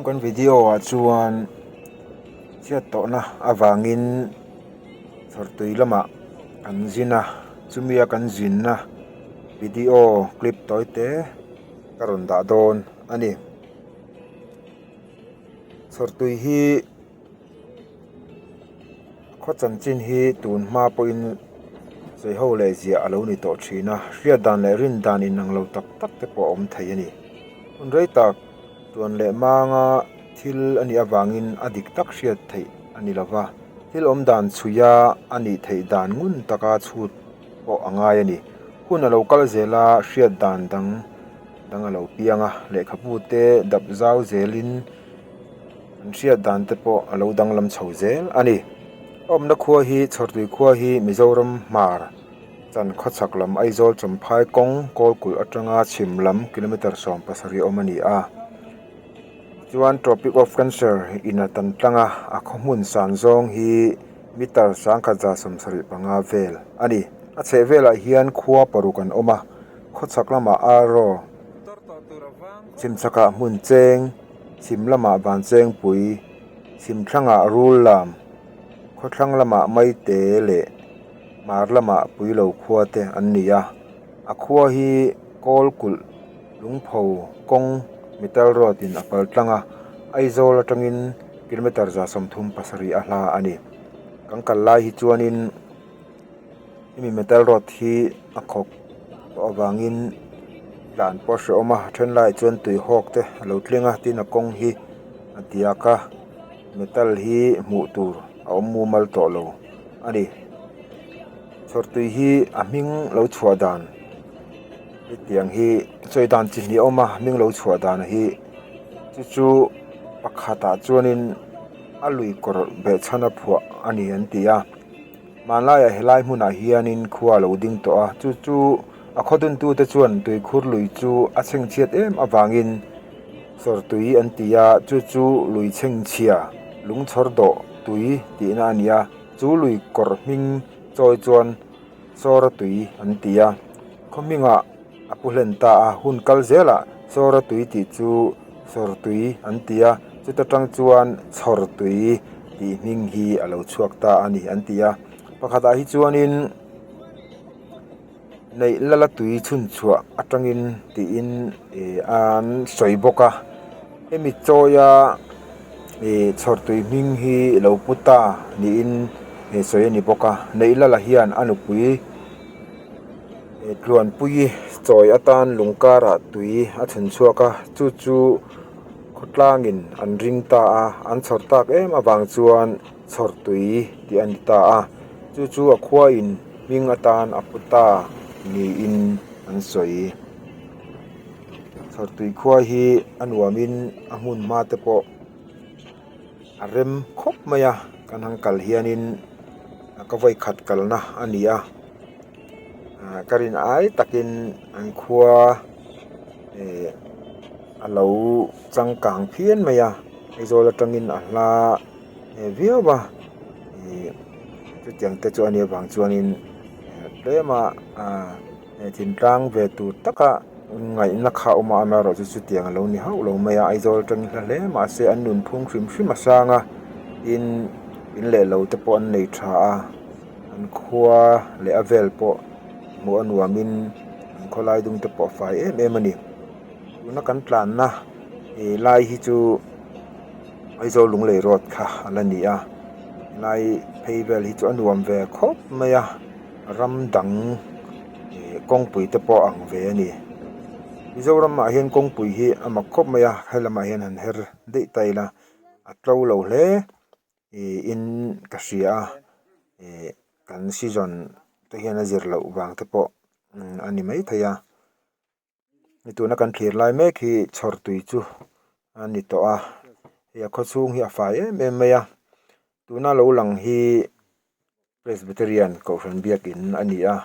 Kan video ah chuan chhiat tawhna avangin chhawrtui lamah kan zin a chumi a kan zinna video clip tawi te ka rawn dah dawn a ni chhawrtui hi khaw chanchin hi tun hma pawhin sawi ho leh ziah a lo ni tawh thin a hriat dan leh rin dan inang lo tak tak te pawh a awm thei a ni hun rei tak tuan leh manga thil a nih avangin a dik tak hriat theih a ni lo va thil awm dan chhui a a nih theih dan ngun taka chhut pawh a ngai a ni hun a lo kal zel a hriat dan dang dang a lo piang a lehkhabu te dap zau zelin. An hriat dan te pawh a lo danglam chho zel a ni. A awmna khua hi Chhawrtui khua hi Mizoram hmar chan khawchhak lam Aizawl Champhai kawng Kawlkulh atanga chhim lam kilometre 17 awm a ni a. Chuan Tropic of Cancer in a tan tlang a, a khaw hmun san zawng hi meter 1175 vel a ni. A chheh velah hian khua paruk an awm a, khawchhak lamah Arrow, chhimchhakah hmun cheng, Chhim lamah Vanchengpui, chhim thlangah Rul lam, khawthlang lamah Maite leh Hmar lamah Puilo khua te an ni a. A khua hi Kawlkulh Lungpho kawng Metal Road in a pal tlang a, Aizawl atangin kilometre 37 a hla a ni. Kan kal lai hi chuanin. Hemi metal road hi a khawk tawh avangin tlan pawh a hrehawm a a then laiah chuan tui hawk te a lo thleng a tin a kawng hi a diak a metal hi hmuh tur a awm mumal tawh lo a ni chhawrtui hi a hming lo chhuah dan hetiang hi sawi dan chi hnih a awm a hming lo chhuah dan hi chu chu pakhatah chuanin a lui kawr behchhan a phuah a ni an ti a. Hmanlaiah helai hmunah hianin khua a lo ding tawh a, chu chu a khaw duntute chuan tuikhur lui chu a chhengchhiat em avangin sawrtui an ti a, chu chu lui chhengchhia lungchhawr dawh tui tihna a ni a, chu lui kawr hming chawi chuan sawra tui an ti a, khaw hmingah a pu hlen ta a, hun kal zelah sawra tui tih chu sawrtui an ti a, chuta tang chuan chhawrtui tih hming hi a lo chhuak ta a ni an ti a, pakhatah hi chuanin neih lala tui chhun chhuah atangin tiin ih an sawi bawk a, hemi chawia ih chhawrtui hming hi lo pu ta niin sawi a ni bawk a, neih lala hian a nupui. Tluanpui chawi atan lung karah tui a chhun chhuak a chu chu khawtlangin an ring ta a an chhawr tak em avang chuan chhawr tui tih a ni ta a chu chu a khuain hming atan a pu ta niin an sawi chhawr tui khua hi a nuamin a hmun hma te pawh. A rem khawp mai a kan han kal hianin ka vawi khat kalna a ni a ah ka rin ai takin an khua eh a lo changkang phian mai a Aizawl atangin a hla viau a ih chutiang te chu a nih avang chuanin tlem a ah. He thintlang ve tur taka ngaihna kha a awm a amaherawhchu chutiang a lo ni hauh lo mai a Aizawl atangin hla hle mahse an nunphung hrim hrim a sang a tin in leh lo te pawh an nei tha a an khua leh a vel pawh hmuh a nuamin an khawlai dung te pawh a fai em em a ni tuna kan tlanna ih lai hi chu Aizawl lunglei road kha a la ni a helai phei vel hi chu a nuam ve khawp mai a. Ram dang ih kawngpui te pawh a ang ve a ni Mizoram ah hian kawngpui hi a mak khawp mai a helamah hian han her daih ta ila a tlo lo hle ih in ka hria a ih kan season te hian a zir loh vang te pawh a ni maithei a ni tuna kan thlir lai mek hi chhawr tui chu a ni tawh a hei a khawchhung hi a fai em em mai a tuna lo lang hi. Presbyterian Kohhran biakin a ni a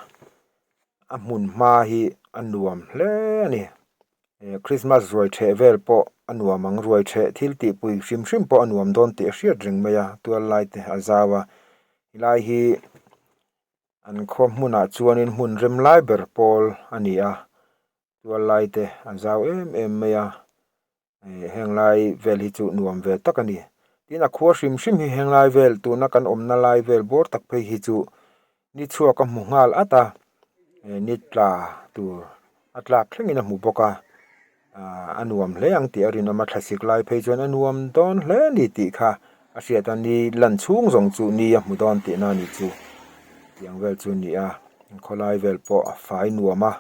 a hmun hma hi a nuam hle a ni Christmas ruai theh vel pawh a nuam ang ruai theh thil tih pui hrim hrim pawh a nuam dawn tih a hriat reng mai a tual lai te a zau a helai hi an khaw hmunah chuanin hmun rem lai ber pawl a ni a tual lai te a zau em em mai a. Heng lai vel hi chu nuam ve tak a ni. Tin a khua hrim hrim hi heng lai vel tuna kan awmna lai vel bawr tak phei hi chu ni chhuak a hmu nghal at a ni tla tur a tlak thlengin a hmu bawk a ah a nuam hle ang tih a rinawm a thlasik lai phei chuan a nuam dawn hle a ni tih kha a hriat a ni lan chhung zawng chu ni a hmu dawn tihna a ni chu tiang vel chu a ni a khawlai vel pawh a fai nuam a.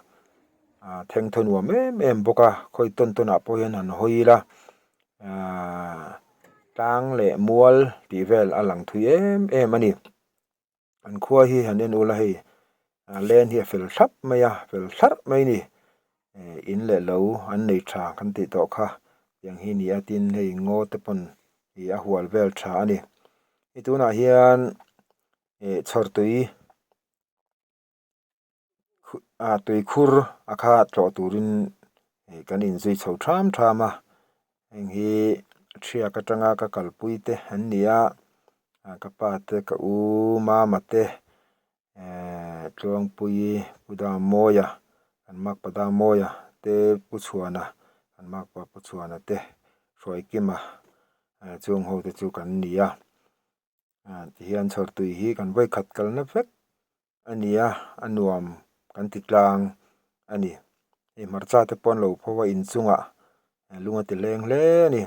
ah thengthaw nuam em em bawk a khawi tawn tawn ah pawh hian han hawi ila ahh tlang leh mual tih vel a lang thui em em a ni an khua hi han en ula hei a len hi a fel thlap mai a fel thlarh mai a ni eh in leh lo an nei tha kan tih tawh kha tiang hi a ni a tin hei ngaw te pawn ih a hual vel tha a ni hei tunah hian eh chhawr tui. A tuikhur a kha tlawh turin ih kan inzui chho tham tham a heng hi thiak atanga ka kalpui te an ni a ka pa te ka u mama te ehh tluangpuii pu Dammawia an makpa Dammawia te pu Chhuana an makpa pu Chhuana te Hruaikima chung ho te chu kan ni a. Ah tihian chhawr tui hi kan vawikhat kalna vek a ni a a nuam kan ti tlang a ni hei hmarcha te pawh an lo pho a inchungah lung a ti leng hle a ni.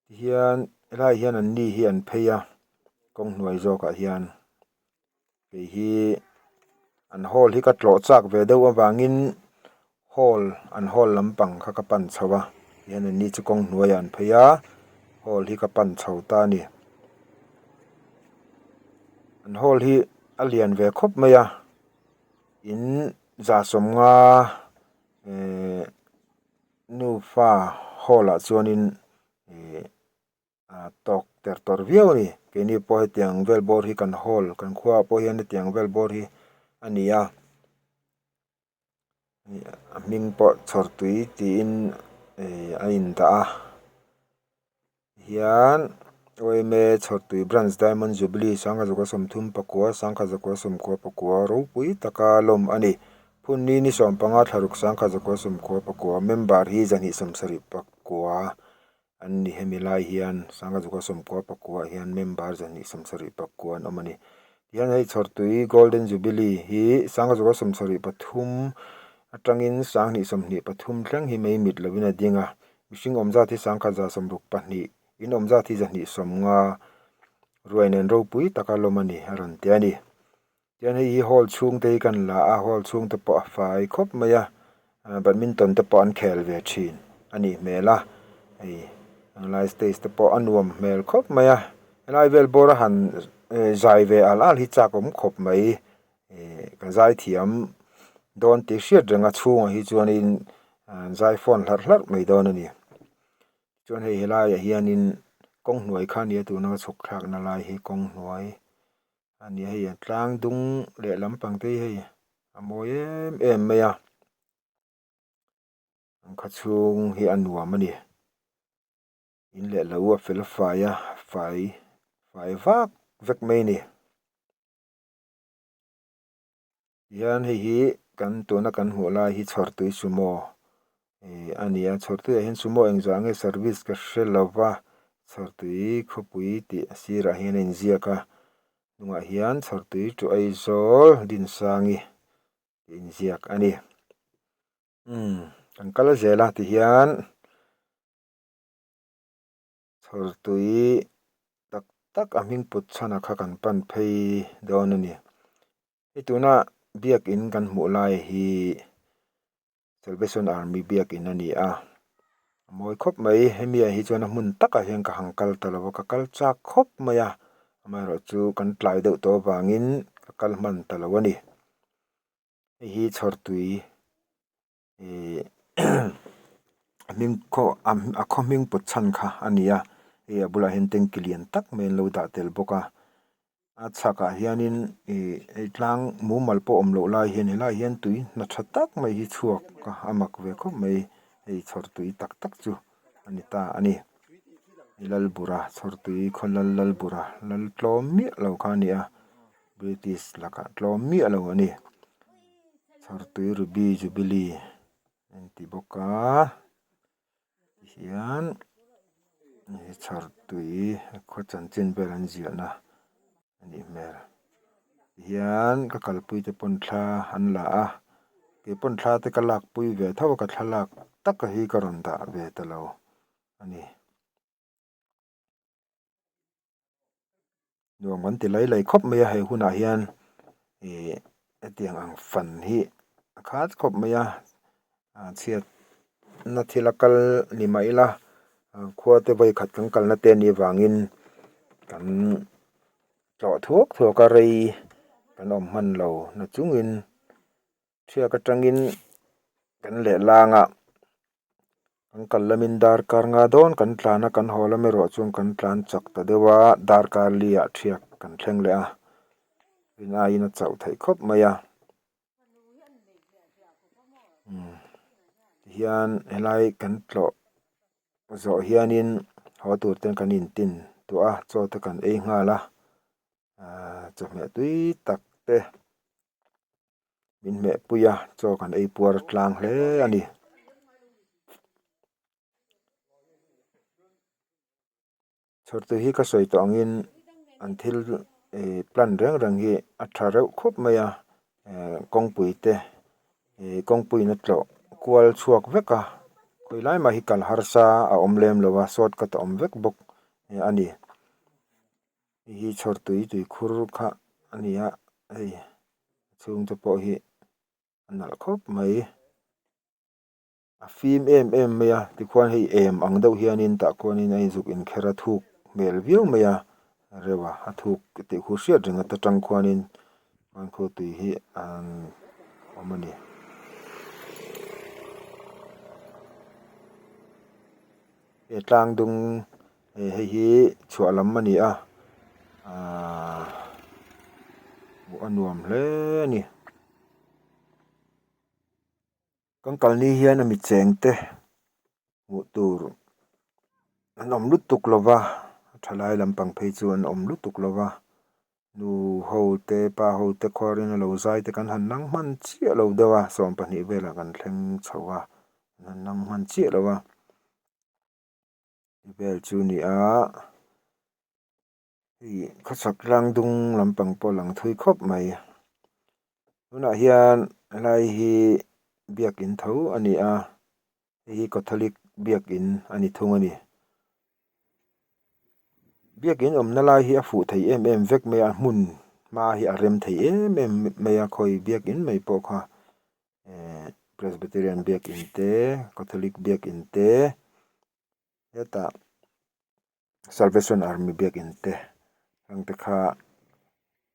Tihian helaiah hian an ni hi an phei a kawng hnuai zawkah hian kei hi an hall hi ka tlawh chak ve deuh avangin hall an hall lampang kha ka pan chho a tihian an ni chu kawng hnuaiah an phei a hall hi ka pan chho ta a ni an hall hi a lian ve khawp mai a in 150 ehh nufa hall ah chuanin ihh ah tawk ter tawr viau a ni keini pawh hetiang vel bawr hi kan hall kan khua ah pawh hian hetiang vel bawr hi a ni a a hming pawh chhawr tui tiin ih a indah a hian yma chhawr tui branch diamond jubilee 1939 1994 ropui taka lawm a ni phun ni ni 15 thlaruk 1994 member hi 279. An ni hemi lai hian 1994 hian member 279 an awm a ni. Tihian hei Chhawrtui Golden Jubilee hi 1973 atangin 2023 thleng hi mei mit lovin a ding a. Mihring awm zat hi 1162, in awm zat hi 250 ruai nen ropui taka lawm a ni a rawn ti a ni. Tihian hei hi hall chhung te hi kan la a hall chhung te pawh a fai khawp mai a badminton te pawh an khel ve thin a nih hmel a hei helai stage te pawh a nuam hmel khawp mai a helai vel bawr a han zai ve al al hi chak awm khawp mai ih ka zai thiam dawn tih hriat reng a chhungah hi chuanin zai fawn hlarh hlarh mai dawn a ni. Chuan hei helaiah hianin kawng hnuai kha a nia tuna ka chhuk thlakna lai hi kawng hnuai a ni a hei a tlang dung leh lampang te hi hei a mawi em em mai a an khaw chhung hi a nuam a ni in leh lo a fel fai a fai fai vak vek mai a ni. Tihian hei hi kan tuna kan hmuh lai hi chhawrtui sumo ih a ni a chhawrtui ah hian sumo engzah nge service ka hre lo va chhawrtui khawpui tih a sirah hian a inziak a hnungah hian chhawrtui to Aizawl Dinsangi tih a inziak a ni umm kan kal zel a tihian. Chhawrtui tak tak a hming put chhan a kha kan pan phei dawn a ni. Hei tuna biakin kan hmuh lai hi Salvation Army biakin a ni a, a mawi khawp mai. Hemi ah hi chuan a hmun takah hian ka han kal ta lo va, ka kal chak khawp mai a, amaherawhchu kan tlai deuh tawh avangin ka kal hman ta lo a ni. Hei hi chhawrtui. Ihh a hming khaw a khaw hming pawt chhan kha a ni a hei a bulah hian tanki lian tak mai an lo dah tel bawk a a chhakah hianin ih hei tlang mumal pawh awm loh lai hian helaiah hian tui hna tha tak mai hi chhuak a a mak ve khawp mai hei chhawr tui tak tak chu a ni ta a ni Lalbura chhawr tui khaw lal Lalbura lal tlawm miah lo kha a ni a British lakah tlawm miah lo a ni. Chhartui Ruby Jubilee a inti bawk a tihian chhartui khaw chanchin vel an ziahna a nih hmel tihian ka kalpui te pawn thla an la a keipawn thla te ka lakpui ve tho a ka thlalak taka hi ka rawn dah ve ta lo a ni. Nuam kan ti lai lai khawp mai a he hunah hian ih hetiang ang fan hi a khat khawp mai a chhiat na thil a kal ni mah ila khua te vawi khat kan kalna te anih avangin kan tlawh thuak thuak a rei kan awm hman lo na chungin Thiak atangin kan lehlang ah kan kal lamin darkar nga dawn kan tlan a kan haw lam erawh chuan kan tlan chak ta deuh a darkar li ah thiak kan thleng leh a rin aiin a chauh theih khawp mai a umm tihian helai kan tlawh zawh hianin haw tur ten kan intin tawh a chaw te kan ei nghal a ahh chawhmeh tui tak te. Min hmeh pui a chaw kan ei puar tlang hle a ni. Chhawrtui hi ka sawi tawh angin an thil ih plan reng reng hi a tha reuh khawp mai a eh kawngpui te ih kawngpuiin a tlawh kual chhuak vek a khawi lai mah hi kal harsa a awm lem lo a shortcut a awm vek bawk a ni. Hei hi chhawrtui tuikhur kha a ni a hei a chhungte pawh hi a nalh khawp mai a fim em em mai a tikhuan hei em ang deuh hianin tah khuanin a inzuk inkher a thuk hmel viau mai a reuh a a thuk tih khu hriat reng ata tang khuanin khuan tui hi an awm a ni. He tlang dung hei hi chhuah lam a ni a ahh hmuh a nuam hle a ni. Kan kalni hian a mi cheng te hmuh tur an awm lutuk lo va thalai lampang phei chu an awm lutuk lo va. Nu ho te pa ho te khuarin a lo zai te kan han nang hman chiah lo deuh a 12 velah kan thleng chho a kan han nang hman chiah lo a ti vel chu a ni a hei khawchhak tlang dung lampang pawh a lang thui khawp mai tunah hian helai hi biakin tho a ni a hei hi catholic biakin a ni thung a ni. Biakin awmna lai hi a fuh thei em em vek mai a hmun hma hi a rem thei em em mai a khawi biakin mai pawh kha ehh presbyterian biakin te catholic biakin te hetah salvation army biakin te heng te kha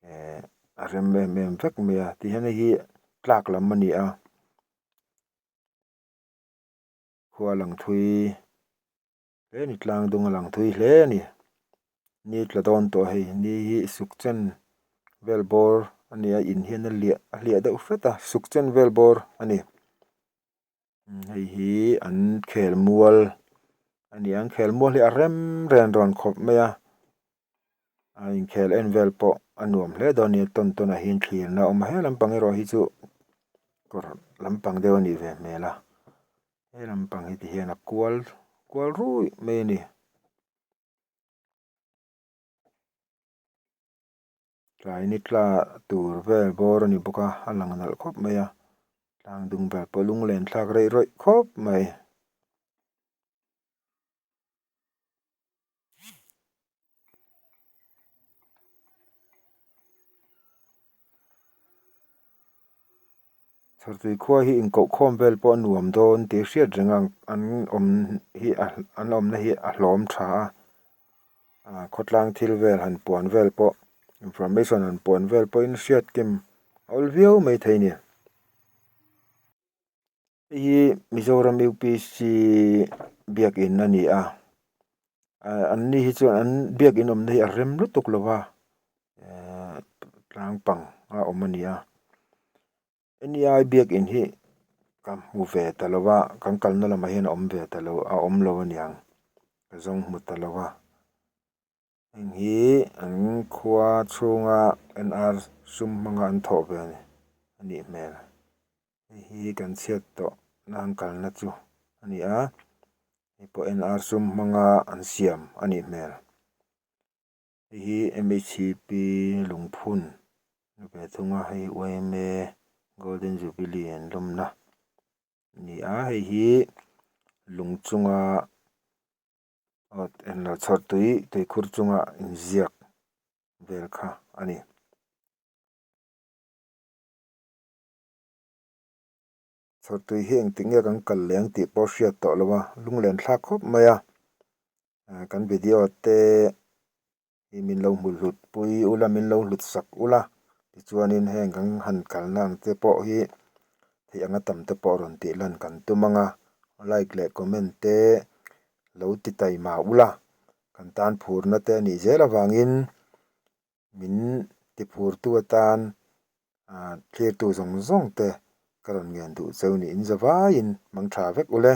ehh a rem em em vek mai a tihian hei hi tlak lam a ni a. Khua lang thui hle a ni tlang dung a lang thui hle a ni ni tla dawn tawh hei ni hi suk chen vel bawr a ni a in hian a liah a hliah deuh hret a suk chen vel bawr a ni hei hi an khel mual a ni a an khel mual hi a rem ren rawn khawp mai a a inkhel en vel pawh a nuam hle dawn a ni a tawn tawn ah hian thlirna a awm a he lampang erawh hi chu kawr lampang deuh a nih ve hmel a he lampang hi ti hian a kual kual ruih mai a ni. Tlai ni tla tur vel bawr a ni bawk a a lang nalh khawp mai a tlang dung vel pawh lunglen thlak reih rawih khawp mai. Chhawrtui khua hi inkoh khawm vel pawh a nuam dawn tih hriat reng a an awm hi an awmna hi a hlawm tha a ah khawtlang thil vel han puan vel pawh information han puan vel pawhin hriat kim a awl viau maithei a ni. Hei hi Mizoram UPC biakin a ni a ah an ni hi chuan an biakin awmna hi a rem lutuk lo va ehh tlang pang a awm a ni a NEI biakin hi ka hmu ve ta lo va kan kalna lamah hian a awm ve ta lo a awm lo a niang ka zawng hmu ta lo va heng hi an khua chhunga NR sum hmanga an thawh ve a nih hmel. Hei hi kan chhiat tawh na an kalna chu a ni a hei pawh N_R sum hmanga an siam a nih hmel hei hi M_H_P lungphun a ni ve thung a hei Y_M_A golden jubilee an lawmna a ni a hei hi lung chunga aw englo chhawr tui tuikhur chunga inziak vel kha a ni. Chhawrtui hi engtik nge kan kal leng tih pawh hriat tawh lo a, lunglen thlak khawp mai a, kan video te hi min lo hmu hlut pui ula min lo hlut sak ula tichuanin heng kan han kalna ang te pawh hi theih anga tam te pawh rawn tih lan kan tum ang a, like leh comment te lo ti taima ula kan tan phurna te a nih zel avangin. Min tiphurtu atan thirtu zawng zawng te ka rawn ngen duh cheu niin zavaiin hmang tha vek ule.